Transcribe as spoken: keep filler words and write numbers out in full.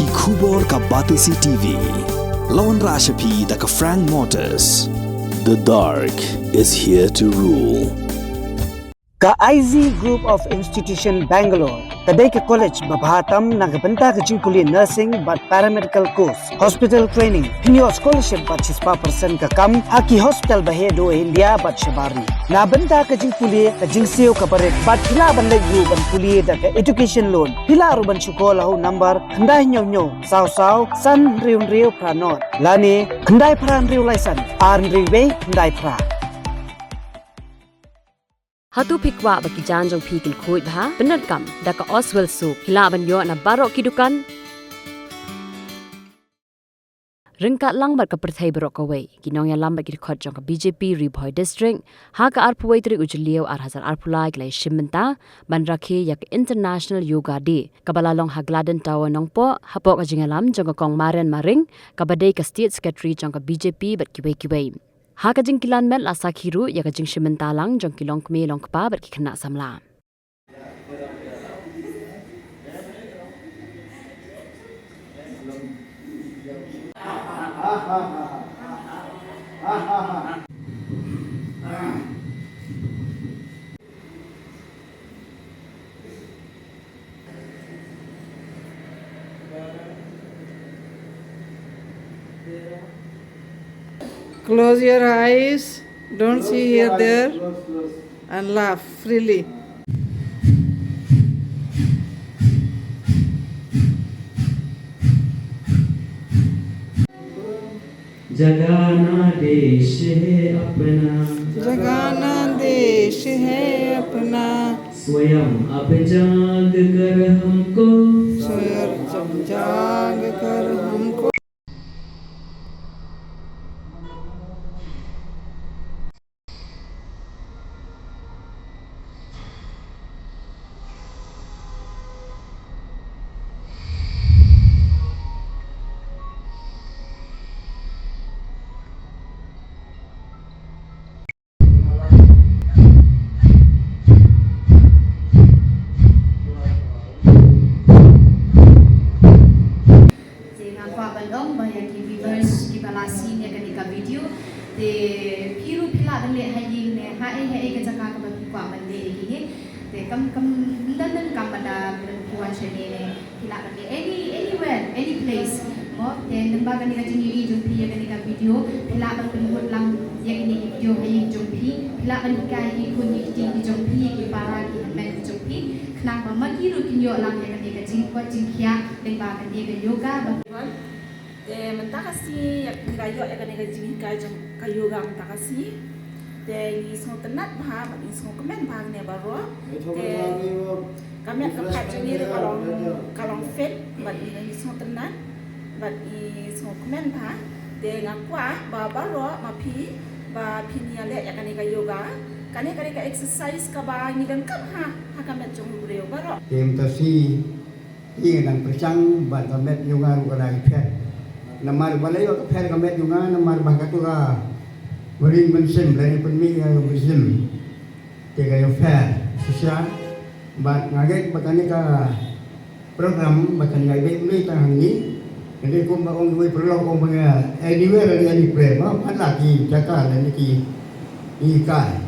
Ki khubor ka Batesi T V. La wanrah sha phi da ka Frank Motors. The dark is here to rule. Ka I Z Group of Institution Bangalore ka dei ka college ba bha tam na ka bynta ka jingpule nursing bad paramedical course, hospital training, pynïoh scholarship bad shispah percent ka kam ha ki hospital ba heh duh India bad shabar ri. Na bynta ka jingpule ka jingsiew kaba rit bad phi lah ban leit ruh ban pule da ka education loan. Phi lah ruh ban shu call ha u number khyndai hynñiew hynñiew saw saw san hynriew hynriew phra nod lane khyndai phra hynriew lai san ar hynriew wei khyndai phra. Hato phi kwah ba ki jaiñ jong phi kin khuid bha? Pyndonkam da ka Oswell Soap. Phi lah ban ïoh na baroh ki dukan. Ryngkat lang bad ka pyrthei baroh kawei, ki nongïalam bad ki dkhot jong ka B J P Ri Bhoi District ha ka arphew wei tarik u Jylliew ar hajar arphew lai ki la ïashim bynta ban rakhe ïa ka International Yoga Day kaba la long ha Gladden Tower Nongpoh hapoh ka jingïalam jong ka Kong Marian Maring kaba dei ka State Secretary jong ka B J P bad kiwei kiwei. Ha ka jingkylliang met la sakhi ruh ïa ka jingshim bynta lang jong ki longkmie longkpa bad ki khynnah samla. Close your eyes, don't see here, there, and laugh freely. जगाना देश है अपना। जगाना देश है अपना। स्वयं अब जाग कर हमको। स्वयं जाग कर हमको। Te nga kwah ban ong ba ïa ki viewers kiba la sien ïa kane ka video, te phi ruh phi lah ban leh ha ïing ne ha ei ha ei ka jaka kaba phi kwah ban leh ïa kine. Te kam kam ym don donkam ba da phi wan shane ne, phi lah ban leh any anywhere, any place. Mo, te lyngba kane ka jingïohi jong phi ïa kane ka video, phi lah ban pynbud lang ïa kine ki video ha ïing jong phi, phi lah ban hikai ïa ki khun ki kti ki jong phi, ïa ki para ki hynmen ki jong phi. Khnang ba ma ki ruh kin ïoh lang ïa kane ka jingkoit jingkhiah lyngba kane ka yoga ba. Te mynta ka sngi ïa ngi la ïoh ïa kane ka jinghikai jong ka yoga mynta ka sngi. Te ngi sngewtynnat bha bad ngi sngewkmen bha kane baroh. Te ka met ka phad jong ngi ruh ka long, ka long fit bad ngi, ngi sngewtynnat bad ngi sngewkmen bha. Te nga kwah ba baroh ma phi ba phin ïaleh ïa kane ka yoga. Kane ka dei ka exercise kaba ngi donkam ha, ha ka met jong u briew baroh. Te mynta shi ngi dang pyrshang ban ka met jong nga ruh ka dei phet. Namar ba la ïoh ka phet ka met jong nga namar ba kato ka ring mynsiem, la ïa pynmih ïa ka mynsiem. Te ka ïoh phet shisha. Bad nga ngeit ba kane ka program ba kan ïa beh mih tang hangne. Kane kumba ong wei paralok ong ba nga anywhere and anywhere ba phan la ki jaka la ni ki i kai.